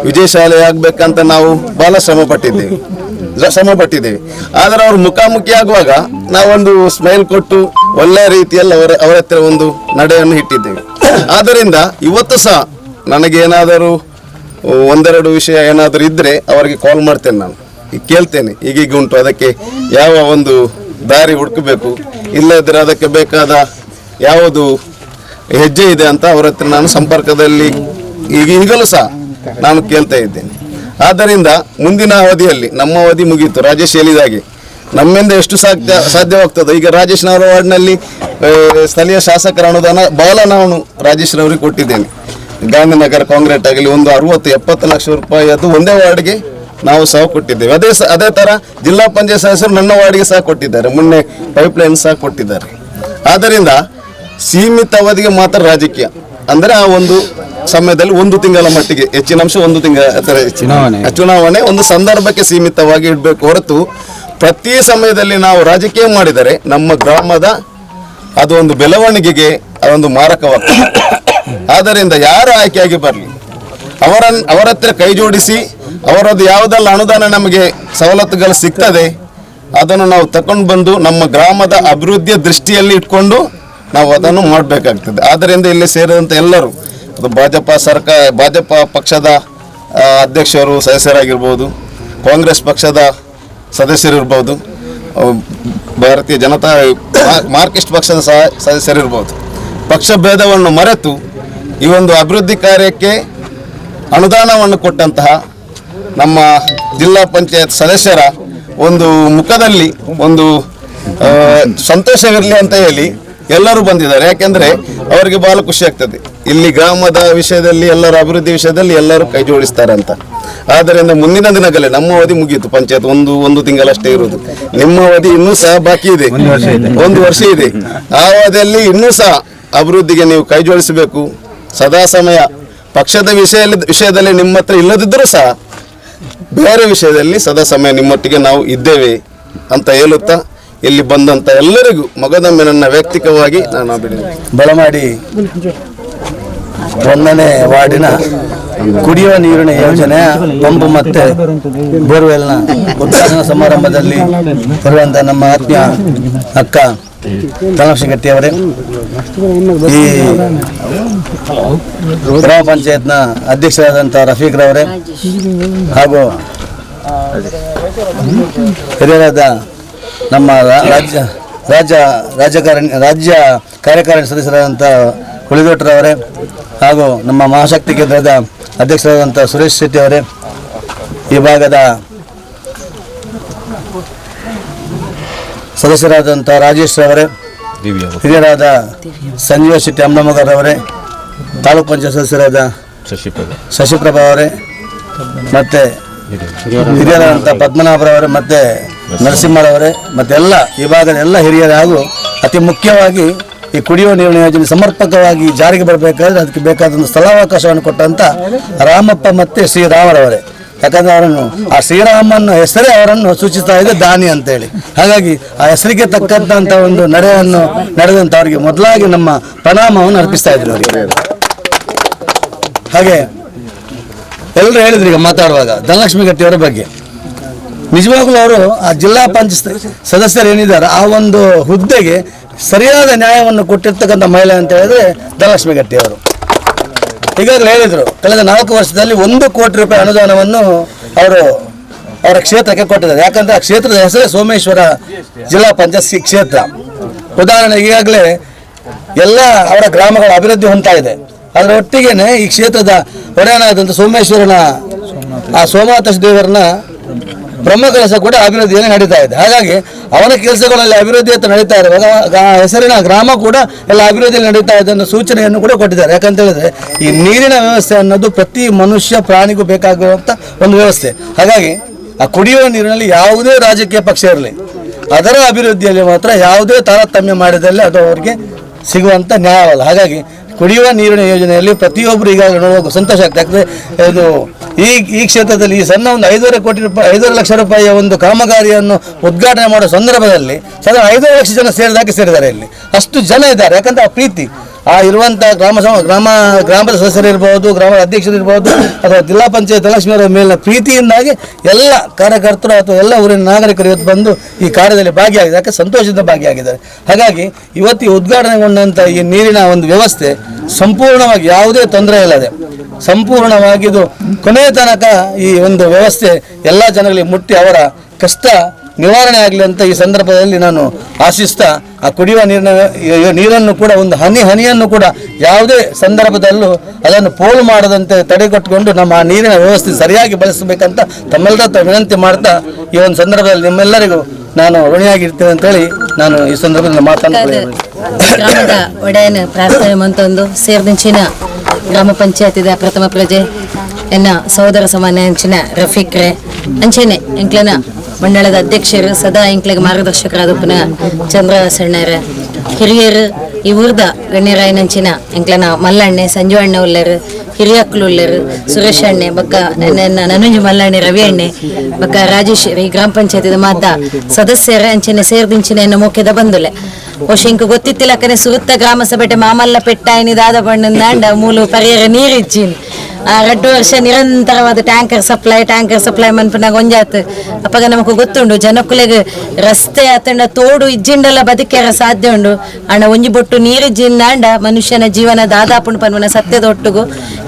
ವಿಜಯಶಾಲಿ ಆಗ್ಬೇಕಂತ ನಾವು ಬಹಳ ಶ್ರಮ ಪಟ್ಟಿದ್ದೇವೆ. ಆದರೆ ಅವರು ಮುಖಾಮುಖಿ ಆಗುವಾಗ ನಾವೊಂದು ಸ್ಮೈಲ್ ಕೊಟ್ಟು ಒಳ್ಳೆಯ ರೀತಿಯಲ್ಲಿ ಅವರ ಹತ್ತಿರ ಒಂದು ನಡೆಯನ್ನು ಇಟ್ಟಿದ್ದೇವೆ. ಆದ್ದರಿಂದ ಇವತ್ತು ಸಹ ನನಗೇನಾದರೂ ಒಂದೆರಡು ವಿಷಯ ಏನಾದರೂ ಇದ್ದರೆ ಅವರಿಗೆ ಕಾಲ್ ಮಾಡ್ತೇನೆ, ನಾನು ಈಗ ಕೇಳ್ತೇನೆ, ಈಗೀಗ ಉಂಟು, ಅದಕ್ಕೆ ಯಾವ ಒಂದು ದಾರಿ ಹುಡುಕಬೇಕು, ಇಲ್ಲದಿದ್ದರೆ ಅದಕ್ಕೆ ಬೇಕಾದ ಯಾವುದು ಹೆಜ್ಜೆ ಇದೆ ಅಂತ ಅವರ ಹತ್ರ ನಾನು ಸಂಪರ್ಕದಲ್ಲಿ ಈಗಲೂ ಸಹ ನಾನು ಕೇಳ್ತಾ ಇದ್ದೇನೆ. ಆದ್ದರಿಂದ ಮುಂದಿನ ಅವಧಿಯಲ್ಲಿ, ನಮ್ಮ ಅವಧಿ ಮುಗಿಯಿತು, ರಾಜೇಶ್ ಹೇಳಿದಾಗೆ ನಮ್ಮಿಂದ ಎಷ್ಟು ಸಾಧ್ಯವಾಗ್ತದೆ. ಈಗ ರಾಜೇಶ್ನವರ ವಾರ್ಡ್ನಲ್ಲಿ ಸ್ಥಳೀಯ ಶಾಸಕರ ಅನುದಾನ ಬಹಳ ನಾನು ರಾಜೇಶ್ನವರಿಗೆ ಕೊಟ್ಟಿದ್ದೇನೆ. ಗಾಂಧಿನಗರ ಕಾಂಕ್ರೀಟ್ ಆಗಲಿ ಒಂದು 60-70 ಲಕ್ಷ ರೂಪಾಯಿ ಅದು ಒಂದೇ ವಾರ್ಡ್ಗೆ ನಾವು ಸಹ ಕೊಟ್ಟಿದ್ದೇವೆ. ಅದೇ ಥರ ಜಿಲ್ಲಾ ಪಂಚಾಯತ್ ಸದಸ್ಯರು ನನ್ನ ವಾರ್ಡ್ಗೆ ಸಹ ಕೊಟ್ಟಿದ್ದಾರೆ, ಮೊನ್ನೆ ಪೈಪ್ಲೈನ್ ಸಹ ಕೊಟ್ಟಿದ್ದಾರೆ. ಆದ್ದರಿಂದ ಸೀಮಿತ ಅವಧಿಗೆ ಮಾತ್ರ ರಾಜಕೀಯ ಅಂದರೆ ಆ ಒಂದು ಸಮಯದಲ್ಲಿ ಒಂದು ತಿಂಗಳ ಮಟ್ಟಿಗೆ, ಹೆಚ್ಚಿನ ಅಂಶ ಒಂದು ತಿಂಗಳ ಚುನಾವಣೆ ಒಂದು ಸಂದರ್ಭಕ್ಕೆ ಸೀಮಿತವಾಗಿ ಇಡಬೇಕು ಹೊರತು ಪ್ರತಿ ಸಮಯದಲ್ಲಿ ನಾವು ರಾಜಕೀಯ ಮಾಡಿದರೆ ನಮ್ಮ ಗ್ರಾಮದ ಅದು ಒಂದು ಬೆಳವಣಿಗೆಗೆ ಅದೊಂದು ಮಾರಕವಾಗ್ತದೆ. ಆದ್ದರಿಂದ ಯಾರು ಆಯ್ಕೆಯಾಗಿ ಬರಲಿ ಅವರ ಹತ್ರ ಕೈ ಜೋಡಿಸಿ ಅವರದ್ದು ಯಾವುದೆಲ್ಲ ಅನುದಾನ ನಮಗೆ ಸವಲತ್ತುಗಳು ಸಿಗ್ತದೆ ಅದನ್ನು ನಾವು ತಕೊಂಡು ಬಂದು ನಮ್ಮ ಗ್ರಾಮದ ಅಭಿವೃದ್ಧಿಯ ದೃಷ್ಟಿಯಲ್ಲಿ ಇಟ್ಕೊಂಡು ನಾವು ಅದನ್ನು ಮಾಡಬೇಕಾಗ್ತದೆ. ಆದ್ದರಿಂದ ಇಲ್ಲಿ ಸೇರಿದಂಥ ಎಲ್ಲರೂ, ಅದು ಭಾಜಪ ಪಕ್ಷದ ಅಧ್ಯಕ್ಷರು ಸದಸ್ಯರಾಗಿರ್ಬೋದು, ಕಾಂಗ್ರೆಸ್ ಪಕ್ಷದ ಸದಸ್ಯರಿರ್ಬೋದು, ಭಾರತೀಯ ಜನತಾ ಮಾರ್ಕಿಸ್ಟ್ ಪಕ್ಷದ ಸಹ ಸದಸ್ಯರಿರ್ಬೋದು, ಪಕ್ಷ ಭೇದವನ್ನು ಮರೆತು ಈ ಒಂದು ಅಭಿವೃದ್ಧಿ ಕಾರ್ಯಕ್ಕೆ ಅನುದಾನವನ್ನು ಕೊಟ್ಟಂತಹ ನಮ್ಮ ಜಿಲ್ಲಾ ಪಂಚಾಯತ್ ಸದಸ್ಯರ ಒಂದು ಮುಖದಲ್ಲಿ ಒಂದು ಸಂತೋಷವಿರಲಿ ಅಂತ ಹೇಳಿ ಎಲ್ಲರೂ ಬಂದಿದ್ದಾರೆ. ಯಾಕೆಂದರೆ ಅವರಿಗೆ ಬಹಳ ಖುಷಿ ಆಗ್ತದೆ, ಇಲ್ಲಿ ಗ್ರಾಮದ ವಿಷಯದಲ್ಲಿ ಎಲ್ಲರ ಅಭಿವೃದ್ಧಿ ವಿಷಯದಲ್ಲಿ ಎಲ್ಲರೂ ಕೈ ಜೋಡಿಸ್ತಾರೆ ಅಂತ. ಆದ್ದರಿಂದ ಮುಂದಿನ ದಿನಗಳೇ ನಮ್ಮ ಅವಧಿ ಮುಗಿಯಿತು, ಪಂಚಾಯತ್ ಒಂದು ತಿಂಗಳಷ್ಟೇ ಇರುವುದು, ನಿಮ್ಮ ಅವಧಿ ಇನ್ನೂ ಸಹ ಬಾಕಿ ಇದೆ, ಒಂದು ವರ್ಷ ಇದೆ. ಆ ಅವಧಿಯಲ್ಲಿ ಇನ್ನೂ ಸಹ ಅಭಿವೃದ್ಧಿಗೆ ನೀವು ಕೈ ಜೋಡಿಸಬೇಕು. ಸದಾ ಸಮಯ ಪಕ್ಷದ ವಿಷಯದಲ್ಲಿ ನಿಮ್ಮ ಹತ್ರ ಇಲ್ಲದಿದ್ದರೂ ಸಹ ಬೇರೆ ವಿಷಯದಲ್ಲಿ ಸದಾ ಸಮಯ ನಿಮ್ಮೊಟ್ಟಿಗೆ ನಾವು ಇದ್ದೇವೆ ಅಂತ ಹೇಳುತ್ತಾ ಇಲ್ಲಿ ಬಂದಂಥ ಎಲ್ಲರಿಗೂ ಮಗದೊಮ್ಮೆ ನನ್ನ ವೈಯಕ್ತಿಕವಾಗಿ ನಾನು ಬಳಮಾಡಿ 1ನೇ ವಾರ್ಡಿನ ಕುಡಿಯುವ ನೀರಿನ ಯೋಜನೆಯ ಪಂಪ್ ಮತ್ತು ಬೋರ್ವೆಲ್ನ ಉದ್ಘಾಟನಾ ಸಮಾರಂಭದಲ್ಲಿ ಬರುವಂಥ ನಮ್ಮ ಆತ್ಮೀಯ ಅಕ್ಕ ಧನಲಕ್ಷ್ಮಿ ಗಟ್ಟಿಯವರೇ, ಈ ಗ್ರಾಮ ಪಂಚಾಯತ್ನ ಅಧ್ಯಕ್ಷರಾದಂಥ ರಫೀಕ್ರವರೇ ಹಾಗೂ ಹಿರಿಯರಾದ ನಮ್ಮ ರಾಜ್ಯ ರಾಜ್ಯ ರಾಜಕಾರಣಿ ರಾಜ್ಯ ಕಾರ್ಯಕಾರಿಣಿ ಸದಸ್ಯರಾದಂಥ ಹುಳಿದೊಟ್ಟರವರೇ ಹಾಗೂ ನಮ್ಮ ಮಹಾಶಕ್ತಿ ಕೇಂದ್ರದ ಅಧ್ಯಕ್ಷರಾದಂಥ ಸುರೇಶ್ ಶೆಟ್ಟಿ ಅವರೇ, ಈ ಭಾಗದ ಸದಸ್ಯರಾದಂಥ ರಾಜೇಶ್ ಅವರೇ, ಹಿರಿಯರಾದ ಸಂಜೀವ ಶೆಟ್ಟಿ ಅಮ್ಮನಮಗರವರೇ, ತಾಲೂಕು ಪಂಚಾಯತ್ ಸದಸ್ಯರಾದ ಶಶಿಪ್ರಭಾ ಅವರೇ, ಮತ್ತು ಹಿರಿಯರಾದಂಥ ಪದ್ಮನಾಭರವರೇ, ಮತ್ತು ನರಸಿಂಹರವರೇ, ಮತ್ತೆಲ್ಲ ಈ ಭಾಗದ ಎಲ್ಲ ಹಿರಿಯರು ಹಾಗೂ ಅತಿ ಮುಖ್ಯವಾಗಿ ಈ ಕುಡಿಯುವ ನೀರಿನ ಯೋಜನೆ ಸಮರ್ಪಕವಾಗಿ ಜಾರಿಗೆ ಬರಬೇಕಾದ್ರೆ ಅದಕ್ಕೆ ಬೇಕಾದ ಸ್ಥಳಾವಕಾಶವನ್ನು ಕೊಟ್ಟಂಥ ರಾಮಪ್ಪ ಮತ್ತು ಶ್ರೀರಾಮರವರೇ. ಯಾಕಂದರೆ ಅವರನ್ನು ಆ ಶ್ರೀರಾಮನ ಹೆಸರೇ ಅವರನ್ನು ಸೂಚಿಸ್ತಾ ಇದೆ ದಾನಿ ಅಂತೇಳಿ. ಹಾಗಾಗಿ ಆ ಹೆಸರಿಗೆ ತಕ್ಕಂಥ ಒಂದು ನಡೆಯನ್ನು ನಡೆದಂಥ ಅವರಿಗೆ ಮೊದಲಾಗಿ ನಮ್ಮ ಪ್ರಣಾಮವನ್ನು ಅರ್ಪಿಸ್ತಾ ಇದ್ರು ಅವರಿಗೆ. ಹಾಗೆ ಎಲ್ಲರೂ ಹೇಳಿದ್ರು ಈಗ ಮಾತಾಡುವಾಗ ಧನಲಕ್ಷ್ಮಿ ಗಟ್ಟಿಯವರ ಬಗ್ಗೆ. ನಿಜವಾಗ್ಲೂ ಅವರು ಆ ಜಿಲ್ಲಾ ಪಂಚಾಯತ್ ಸದಸ್ಯರು ಏನಿದ್ದಾರೆ ಆ ಒಂದು ಹುದ್ದೆಗೆ ಸರಿಯಾದ ನ್ಯಾಯವನ್ನು ಕೊಟ್ಟಿರ್ತಕ್ಕಂಥ ಮಹಿಳೆ ಅಂತ ಹೇಳಿದ್ರೆ ಧನಲಕ್ಷ್ಮಿ ಗಟ್ಟಿಯವರು. ಈಗಾಗಲೇ ಹೇಳಿದರು, ಕಳೆದ 4 ವರ್ಷದಲ್ಲಿ 1 ಕೋಟಿ ರೂಪಾಯಿ ಅನುದಾನವನ್ನು ಅವರು ಅವರ ಕ್ಷೇತ್ರಕ್ಕೆ ಕೊಟ್ಟಿದ್ದಾರೆ. ಯಾಕಂದರೆ ಆ ಕ್ಷೇತ್ರದ ಹೆಸರೇ ಸೋಮೇಶ್ವರ ಜಿಲ್ಲಾ ಪಂಚಾಯತ್ ಕ್ಷೇತ್ರ. ಉದಾಹರಣೆಗೆ ಈಗಾಗಲೇ ಎಲ್ಲ ಅವರ ಗ್ರಾಮಗಳ ಅಭಿವೃದ್ಧಿ ಹೊಂದ್ತಾ ಇದೆ. ಅದರ ಒಟ್ಟಿಗೆನೆ ಈ ಕ್ಷೇತ್ರದ ಒಡೆಯನಾದಂಥ ಸೋಮೇಶ್ವರನ ಆ ಸೋಮನಾಥ ದೇವರನ್ನ ಬ್ರಹ್ಮಕಲಶ ಕೂಡ ಅಭಿವೃದ್ಧಿಯಲ್ಲಿ ನಡೀತಾ ಇದೆ. ಹಾಗಾಗಿ ಅವನ ಕೆಲಸಗಳಲ್ಲಿ ಅಭಿವೃದ್ಧಿ ಅಂತ ನಡೀತಾ ಇರುವಾಗ ಹೆಸರಿನ ಗ್ರಾಮ ಕೂಡ ಎಲ್ಲ ಅಭಿವೃದ್ಧಿಯಲ್ಲಿ ನಡೀತಾ ಇದೆ ಅನ್ನೋ ಸೂಚನೆಯನ್ನು ಕೂಡ ಕೊಟ್ಟಿದ್ದಾರೆ. ಯಾಕಂತ ಹೇಳಿದ್ರೆ ಈ ನೀರಿನ ವ್ಯವಸ್ಥೆ ಅನ್ನೋದು ಪ್ರತಿ ಮನುಷ್ಯ ಪ್ರಾಣಿಗೂ ಬೇಕಾಗುವಂಥ ಒಂದು ವ್ಯವಸ್ಥೆ. ಹಾಗಾಗಿ ಆ ಕುಡಿಯುವ ನೀರಿನಲ್ಲಿ ಯಾವುದೇ ರಾಜಕೀಯ ಪಕ್ಷ ಇರಲಿ, ಅದರ ಅಭಿವೃದ್ಧಿಯಲ್ಲಿ ಮಾತ್ರ ಯಾವುದೇ ತಾರತಮ್ಯ ಮಾಡಿದಲ್ಲಿ ಅದು ಅವರಿಗೆ ಸಿಗುವಂಥ ನ್ಯಾಯವಲ್ಲ. ಹಾಗಾಗಿ ಕುಡಿಯುವ ನೀರಿನ ಯೋಜನೆಯಲ್ಲಿ ಪ್ರತಿಯೊಬ್ಬರು ಈಗಾಗಲೇ ನೋಡುವಾಗ ಸಂತೋಷ ಆಗ್ತದೆ. ಯಾಕಂದರೆ ಇದು ಈ ಕ್ಷೇತ್ರದಲ್ಲಿ ಈ ಸಣ್ಣ ಒಂದು 5.5 ಕೋಟಿ ರೂಪಾಯಿ 5.5 ಲಕ್ಷ ರೂಪಾಯಿಯ ಒಂದು ಕಾಮಗಾರಿಯನ್ನು ಉದ್ಘಾಟನೆ ಮಾಡೋ ಸಂದರ್ಭದಲ್ಲಿ ಸಾಧಾರಣ 5.5 ಲಕ್ಷ ಜನ ಸೇರಿದಾಗೆ ಸೇರಿದ್ದಾರೆ. ಇಲ್ಲಿ ಅಷ್ಟು ಜನ ಇದ್ದಾರೆ. ಯಾಕಂದರೆ ಆ ಪ್ರೀತಿ ಆ ಇರುವಂಥ ಗ್ರಾಮದ ಸದಸ್ಯರಿರ್ಬೋದು, ಗ್ರಾಮದ ಅಧ್ಯಕ್ಷರಿರ್ಬೋದು, ಅಥವಾ ಜಿಲ್ಲಾ ಪಂಚಾಯತ್ ಲಕ್ಷ್ಮಿಯವರ ಮೇಲಿನ ಪ್ರೀತಿಯಿಂದಾಗಿ ಎಲ್ಲ ಕಾರ್ಯಕರ್ತರು ಅಥವಾ ಎಲ್ಲ ಊರಿನ ನಾಗರಿಕರು ಇವತ್ತು ಬಂದು ಈ ಕಾರ್ಯದಲ್ಲಿ ಭಾಗಿಯಾಗಿದೆ. ಯಾಕೆ ಸಂತೋಷದಿಂದ ಭಾಗಿಯಾಗಿದ್ದಾರೆ. ಹಾಗಾಗಿ ಇವತ್ತು ಈ ಉದ್ಘಾಟನೆಗೊಂಡಂಥ ಈ ನೀರಿನ ಒಂದು ವ್ಯವಸ್ಥೆ ಸಂಪೂರ್ಣವಾಗಿ ಯಾವುದೇ ತೊಂದರೆ ಇಲ್ಲದೆ ಸಂಪೂರ್ಣವಾಗಿ ಇದು ಕೊನೆಯ ತನಕ ಈ ಒಂದು ವ್ಯವಸ್ಥೆ ಎಲ್ಲ ಜನಗಳಿಗೆ ಮುಟ್ಟಿ ಅವರ ಕಷ್ಟ ನಿವಾರಣೆ ಆಗಲಿ ಅಂತ ಈ ಸಂದರ್ಭದಲ್ಲಿ ನಾನು ಆಶಿಸ್ತಾ, ಆ ಕುಡಿಯುವ ನೀರನ್ನು ಕೂಡ ಒಂದು ಹನಿ ಹನಿಯನ್ನು ಕೂಡ ಯಾವುದೇ ಸಂದರ್ಭದಲ್ಲೂ ಅದನ್ನು ಪೋಲು ಮಾಡದಂತೆ ತಡೆಗಟ್ಟಿಕೊಂಡು ನಮ್ಮ ಆ ನೀರಿನ ವ್ಯವಸ್ಥೆ ಸರಿಯಾಗಿ ಬಳಸಬೇಕಂತ ತಮ್ಮೆಲ್ಲರ ಹತ್ರ ವಿನಂತಿ ಮಾಡ್ತಾ ಈ ಒಂದು ಸಂದರ್ಭದಲ್ಲಿ ನಿಮ್ಮೆಲ್ಲರಿಗೂ ನಾನು ಋಣಿಯಾಗಿರ್ತೇನೆ ಅಂತೇಳಿ ನಾನು ಈ ಸಂದರ್ಭದಲ್ಲಿ ಮಾತನ್ನು. ಗ್ರಾಮದ ಒಡೆಯನ ಪ್ರಾರ್ಥನೆ ಮಂತೊಂದು ಸೇರ್ದಿಂಚಿನ ಗ್ರಾಮ ಪಂಚಾಯತಿದ ಪ್ರಥಮ ಪ್ರಜೆ ಎನ್ನ ಸಹೋದರ ಸಮಾನ ಅಂಚಿನ ರಫೀಕ್ರೆ ಅಂಚೆನೆ ಎಂಕ್ಲನ ಮಂಡಳದ ಅಧ್ಯಕ್ಷರು ಸದಾ ಎಂಕ್ಲೆಗೆ ಮಾರ್ಗದರ್ಶಕರಾದ ಪುನಃ ಚಂದ್ರ ಸಣ್ಣರ ಹಿರಿಯರು ಈ ಊರ್ದ ಗಣ್ಯರಾಯನಂಚಿನ ಎಂಕ್ಲನ ಮಲ್ಲಣ್ಣೆ ಸಂಜು ಅಣ್ಣ ಉಳ್ಳರು ಹಿರಿಯಕ್ಲು ಉಳ್ಳರು ಸುರೇಶ್ ಅಣ್ಣೆ ಬಕ್ಕ ನನ್ನ ನನುಂಜು ಮಲ್ಲಣ್ಣೆ ರವಿ ಅಣ್ಣೆ ಬಕ್ಕ ರಾಜೇಶ್ ಈ ಗ್ರಾಮ ಪಂಚಾಯತಿದ ಮಾತ ಸದಸ್ಯರ ಅಂಚನೆ ಸೇರ್ದಿಂಚಿನ ಎನ್ನ ಮೋಕೆದ ಬಂದುಲೆ ಓಶ್ ಇಂಕ್ ಗೊತ್ತಿತ್ತಿಲ್ಲಕ್ಕನೆ ಸುರುತ್ತ ಗ್ರಾಮ ಸಭೆಟೆ ಮಾಮಲ್ಲ ಪೆಟ್ಟಾಯಿನಿ ದಾದ ಬಣ್ಣಂದಾಂಡ ಮೂಲು ಪರಿಯರ ನೀರಿಚ್ಚಿನ್ ಆ 2 ವರ್ಷ ನಿರಂತರವಾದ ಟ್ಯಾಂಕರ್ ಸಪ್ಲೈ ಮನ್ಪುನಾಗ ಒಂಜಾತ್ ಅಪ್ಪಗ ನಮಕ್ ಗೊತ್ತುಂಡು ಜನಕ್ಕುಲೆಗ್ ರಸ್ತೆ ಆತಂಡ ತೋಡು ಇಜ್ಜಿಂಡಲ ಬದುಕ್ಯಾರ ಸಾಧ್ಯ ಉಂಡು ಅಣ್ಣ ಒಂಜಿ ಬೊಟ್ಟು ನೀರಿಜ್ಜಿಂದಾಂಡ ಮನುಷ್ಯನ ಜೀವನ ದಾದಾಪುಂಡು ಪನ್ಪುನ ಸತ್ಯದ ಒಟ್ಟುಗು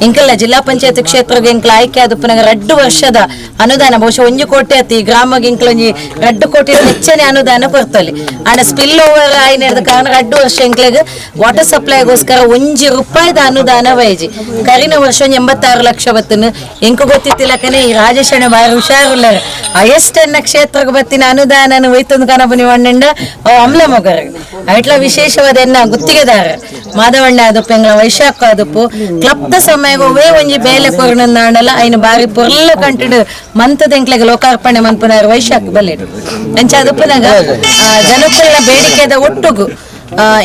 ಎಂಕಲ್ಲ ಜಿಲ್ಲಾ ಪಂಚಾಯತ್ ಕ್ಷೇತ್ರಗೆ ಎಂಕ್ಲ ಆಯ್ಕೆ ಆದುಪ್ಪುನಾಗ 2 ವರ್ಷದ ಅನುದಾನ ಬಹುಶಃ 1 ಕೋಟಿ ಆತು ಈ ಗ್ರಾಮಗೆ ಎಂಕ್ಲ ಒಂಜಿ 2 ಕೋಟಿ ಹೆಚ್ಚನೆ ಅನುದಾನ ಕೊರ್ತಲ್ಲಿ ಅಣ್ಣ ಸ್ಪಿಲ್ ಓವರ್ ಆಯ್ನ ಕಾರಣ 2 ವರ್ಷ ಎಂಕ್ಲೆಗ್ ವಾಟರ್ ಸಪ್ಲೈಗೋಸ್ಕರ 1 ರೂಪಾಯಿದ ಅನುದಾನ ವೈಜಿ ಕರಿನ ವರ್ಷ 86 ಲಕ್ಷ ಬತ್ತನು ಎಂಕು ಗೊತ್ತಿತ್ತಿಲ್ಲಕನೆ ಈ ರಾಜೇಶಣ್ಣ ಬಾರಿ ಹುಷಾರುಲ್ಲಾರ ಅಯಷ್ಟನ್ನ ಕ್ಷೇತ್ರಕ್ಕೆ ಬತ್ತಿನ ಅನುದಾನ ಒಯ್ತೊಂದು ಕನಪುನಿ ವಣ್ಣಂಡ ಅಮ್ಲ ಮೊಗರ ಐಟ್ಲ ವಿಶೇಷವಾದ ಎನ್ನ ಗುತ್ತಿಗೆದಾರ ಮಾಧವಣ್ಣ ಆದಪ್ಪು ಎಂಗ್ಲ ವೈಶಾಖ ಆದಪ್ಪು ಕ್ಲಪ್ತ ಸಮಯಕ್ಕೆ ಒಂಜಿ ಬೇಲೆ ಕೊರ್ಣಂದಾಂಡಲ ಐನ ಬಾರಿ ಪೊರ್ಲ ಕಂಟಿಡು ಮಂತದ ಎಂಕ್ಲೆಗ್ ಲೋಕಾರ್ಪಣೆ ಮನ್ಪುನಾರು ವೈಶಾಖ ಬಲ್ಲೆಡು ಅಂಚ ಅದಪ್ಪನಾಗ ಜನಕುಲ್ನ ಬೇಡಿಕೆದ ಒಟ್ಟುಗು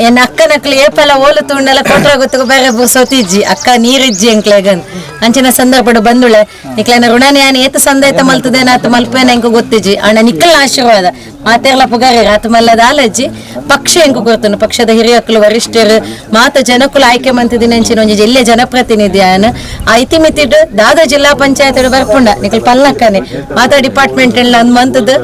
ಎನ್ನ ಅಕ್ಕನಕ್ಲು ಏಪಲ ಓಲು ತುಂಡಲ ಕೊಟ್ರ ಗೊತ್ತಗ ಬೇರೆ ಸೊತಿಜ್ಜಿ ಅಕ್ಕ ನೀರಿಜ್ಜಿ ಎಂಕ್ಲೆಗನ್ ಅಂಚಿನ ಸಂದರ್ಭಡು ಬಂದುಳೆ ನಿಕ್ಲನ ಋಣನ್ಯಾನ ಏತ ಸಂದಾಯ್ತ ಮಲ್ತದೇನ ಆತ ಮಲ್ಪೇನ ಎಂಕು ಗೊತ್ತಿಜ್ಜಿ ಅಣ್ಣ ನಿಕ್ಕಲ್ನ ಆಶೀರ್ವಾದ ಮಾತೆರ್ಲ ಪುಗಾರಿ ಆತ ಮಲ್ಲದ ಆಲಜ್ಜಿ ಪಕ್ಷ ಎಂಕು ಗೊತ್ತನು ಪಕ್ಷದ ಹಿರಿಯಕ್ಲು ವರಿಷ್ಠರು ಮಾತ ಜನಕುಲು ಆಯ್ಕೆ ಮಂತಿದ್ದೀನಿ ಅಂಚಿನ ಒಂಜಿ ಜಿಲ್ಲೆ ಜನಪ್ರತಿನಿಧಿ ಆನ ಆ ಇತಿಮಿತಿಡು ದಾದ ಜಿಲ್ಲಾ ಪಂಚಾಯತ್ ಬರ್ಪುಂಡ ನಿಕಲ್ ಪಲ್ಲಕ್ಕನೆ ಮಾತಾ ಡಿಪಾರ್ಟ್ಮೆಂಟ್ ಎಲ್ಲ ಅಂದ್ ಮಂತದ್ದು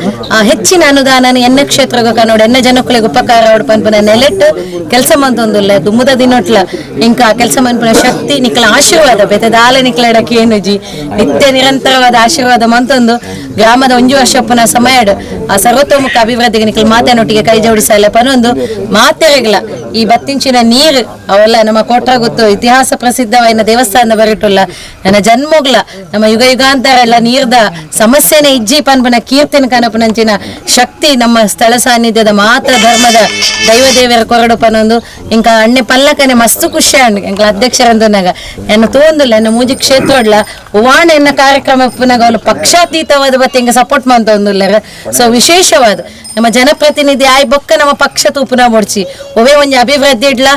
ಹೆಚ್ಚಿನ ಅನುದಾನ ಎನ್ನ ಕ್ಷೇತ್ರಗ ಕನ್ನಡ ಎನ್ನ ಜನಕುಲಿಗೆ ಉಪಕಾರ ಪನ್ಪುನ ನೆಲೆಟ್ ಕಡೆಟ್ ಕೆಲಸ ಮಂತೊಂದುಲ್ಲ ದುಮ್ಮದ ದಿನೊಟ್ಲ ಇಂಕ ಕೆಲಸ ಮನ್ಪುನ ಶಕ್ತಿ ನಿಕ್ಲ ಆಶೀರ್ವಾದ ಬೇತೆ ದಾಲ ನಿಕ್ಲ ಎಡಕ್ಕೆ ಏನುಜಿ ನಿತ್ಯ ನಿರಂತರವಾದ ಆಶೀರ್ವಾದ ಮಂತೊಂದು ಗ್ರಾಮದ ಒಂಜಿ ವರ್ಷಪ್ಪನ ಸಮಯಡ್ ಆ ಸರ್ವತೋಮುಖ ಅಭಿವೃದ್ಧಿಗೆ ನಿಕ್ಲ ಮಾತನೊಟ್ಟಿಗೆ ಕೈ ಜೋಡಿಸಲ್ಲ ಪನೊಂದು ಮಾತೆರೆಗ್ಲ ಈ ಬತ್ತಿಂಚಿನ ನೀರು ಅವೆಲ್ಲ ನಮ್ಮ ಕೋಟ್ರಗುತ್ತು ಇತಿಹಾಸ ಪ್ರಸಿದ್ಧವಾದ ದೇವಸ್ಥಾನದ ಬರಿಟುಲ್ಲ ನನ್ನ ಜನ್ಮೋಗ್ಲ ನಮ್ಮ ಯುಗ ಯುಗಾಂತರ ಎಲ್ಲ ನೀರ್ದ ಸಮಸ್ಯೆನೆ ಇಜ್ಜಿ ಪನ್ಪನ ಕೀರ್ತನ ಕನಪನಂಚಿನ ಶಕ್ತಿ ನಮ್ಮ ಸ್ಥಳ ಸಾನ್ನಿಧ್ಯದ ಮಾತ್ರ ಧರ್ಮದ ದೈವ ದೇವರ ಕೊರಡು ಪನೊಂದು ಇಂಕ ಅಣ್ಣೆ ಪಲ್ಲಕನೆ ಮಸ್ತು ಖುಷಿ ಅಂಡ್ ಎಂಕ್ಲ ಅಧ್ಯಕ್ಷರಂತನಾಗ ಎನ್ನ ತೋಂದುಲ್ಲ ಎನ್ನ ಮೂಜಿ ಕ್ಷೇತ್ರ ವಾಣ ಎನ್ನ ಕಾರ್ಯಕ್ರಮ ಪುನಗ ಅವಳು ಪಕ್ಷಾತೀತವಾದ ಬತ್ತೆ ಇಂಕ ಸಪೋರ್ಟ್ ಮಂತೊಂದುಲ್ಲಾರ. ಸೊ ವಿಶೇಷವಾದ ನಮ್ಮ ಜನಪ್ರತಿನಿಧಿ ಆಯ್ ಬೊಕ್ಕ ನಮ್ಮ ಪಕ್ಷ ತೂಪುನ ಮೊಡ್ಚಿ ಒವೇ ಒಂಜಿ ಅಭಿವೃದ್ಧಿ ಇಡ್ಲ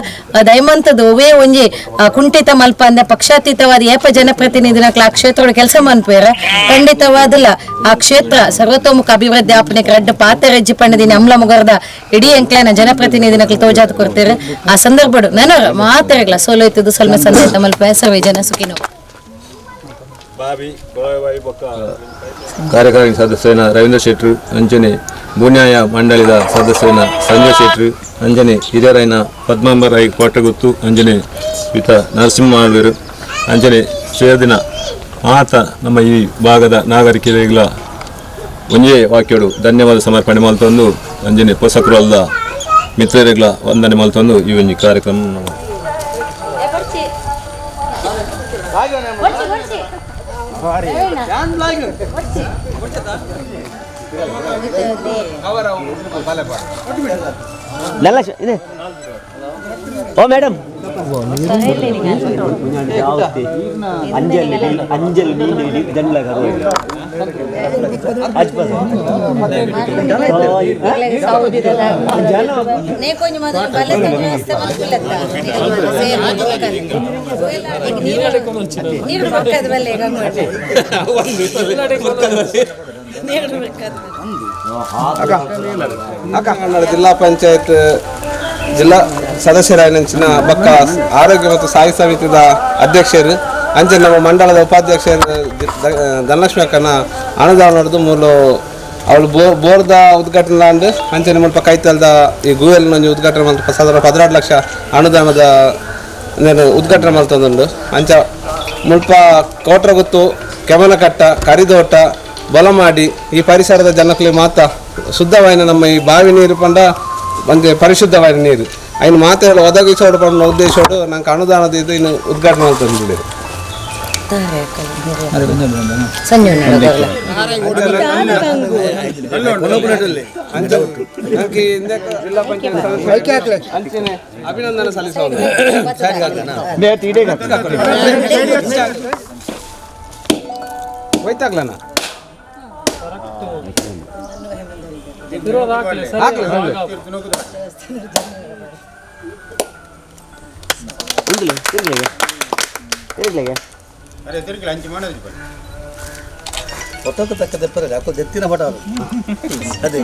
ದಯಮಂತದ್ದು ಒವೇ ಒಂಜಿ ಕುಂಠಿತ ಮಲ್ಪ ಅಂದ ಪಕ್ಷಾತೀತವಾದ ಏಪ ಜನಪ್ರತಿನಿಧಿನ ಆ ಕ್ಷೇತ್ರ ಕೆಲಸ ಮನ್ಪೇರ ಖಂಡಿತವಾದಲ್ಲ ಆ ಕ್ಷೇತ್ರ ಸರ್ವತೋಮುಖ ಅಭಿವೃದ್ಧಿ ಆಪನೆಗೆ ರಡ್ಡ ಪಾತ್ರ ಹೆಜ್ಜೆ ಪಣ್ಣದಿನ ಅಮ್ಲ ಮುಗರ್ದ ಇಡೀ ಎಂಕ್ಲೈನ ಜನಪ್ರತಿನಿಧಿನ ತೋಜಾತ್ ಕೊಡ್ತೇವೆ. ಆ ಸಂದರ್ಭಡು ನಾನು ಮಾತಾಡಲ್ಲ ಸೋಲೋಯ್ತದ್ದು ಸೊಲ್ಮೆ ಸಂದೇಶ ಮಲ್ಪ ಸರ್ವೇ ಜನ ಸುಖಿನೋ. ಕಾರ್ಯಕಾರಿಣಿ ಸದಸ್ಯನ ರವೀಂದ್ರ ಶೆಟ್ರು, ಅಂಜನೆ ಬುನ್ಯಾಯ ಮಂಡಳಿದ ಸದಸ್ಯನ ಸಂಜಯ್ ಶೆಟ್ರು, ಅಂಜನೆ ಹಿರಿಯರಾಯನ ಪದ್ಮಾಂಬ ರೈ ಕೋಟಗುತ್ತು, ಅಂಜನೆ ಪಿತ ನರಸಿಂಹ, ಅಂಜನೆ ಸೇರ್ದಿನ ಮಾತ ನಮ್ಮ ಈ ಭಾಗದ ನಾಗರಿಕರಿಗಳ ಒಂಜೇ ವಾಕ್ಯಡು ಧನ್ಯವಾದ ಸಮರ್ಪಣೆ ಮಲ್ತೊಂದು ಅಂಜನೆ ಪೋಷಕರು ಅಲ್ಲ ಮಿತ್ರರಿಗಳ ವಂದನೆ ಮಲ್ತೊಂದು ಈ ಒಂಜಿ ಕಾರ್ಯಕ್ರಮ. ಓ ಮೇಡಮ್ ಅಂಜಲ್ ಕನ್ನಡ ಜಿಲ್ಲಾ ಪಂಚಾಯತ್ ಜಿಲ್ಲಾ ಸದಸ್ಯರಾಯನಂಚಿನ ಬಕ್ಕ ಆರೋಗ್ಯ ಮತ್ತು ಸಾಯಿ ಸಮಿತಿದ ಅಧ್ಯಕ್ಷರು ಅಂಚೆ ನಮ್ಮ ಮಂಡಳದ ಉಪಾಧ್ಯಕ್ಷರು ಧನಲಕ್ಷ್ಮಿ ಅಕ್ಕನ ಅನುದಾನ ನಡೆದು ಮೂಲ ಅವಳು ಬೋರ್ದ ಉದ್ಘಾಟನೆ ಅಂಡ್ ಅಂಚನೆ ಮುಲ್ಪ ಕೈತಲ್ದ ಈ ಗೂವೆಲ್ನ ಒಂಜಿ ಉದ್ಘಾಟನೆ ಮಲ್ಪ ಸಾಧಾರಣ 12 ಲಕ್ಷ ಅನುದಾನದ ಉದ್ಘಾಟನೆ ಮಲ್ತೊಂದುಂಡು. ಅಂಚ ಮುಲ್ಪ ಕೋಟ್ರಗುತ್ತು, ಕೆಮನಕಟ್ಟ, ಕರಿದೋಟ, ಬಲಮಾಡಿ ಈ ಪರಿಸರದ ಜನಕ್ಕೆ ಮಾತ್ರ ಶುದ್ಧವಾಯಿನ ನಮ್ಮ ಈ ಬಾವಿ ನೀರು ಪಂಡ ಒಂದೇ ಪರಿಶುದ್ಧವಾದ ನೀರು ಐನು ಮಾತೆ ಒದಗಿಸೋಡು ಪಂಡ ಉದ್ದೇಶೋಡು ನಂಗೆ ಅನುದಾನದ ಇದು ಇನ್ನು ಉದ್ಘಾಟನೆ ಮಾಡ್ತಂದಿದೆ. ಅಭಿನಂದನೆ ಸಲ್ಲಿಸೋದು. ಹೋಯ್ತಾಗ್ಲಣ್ಣ ಅದೇ.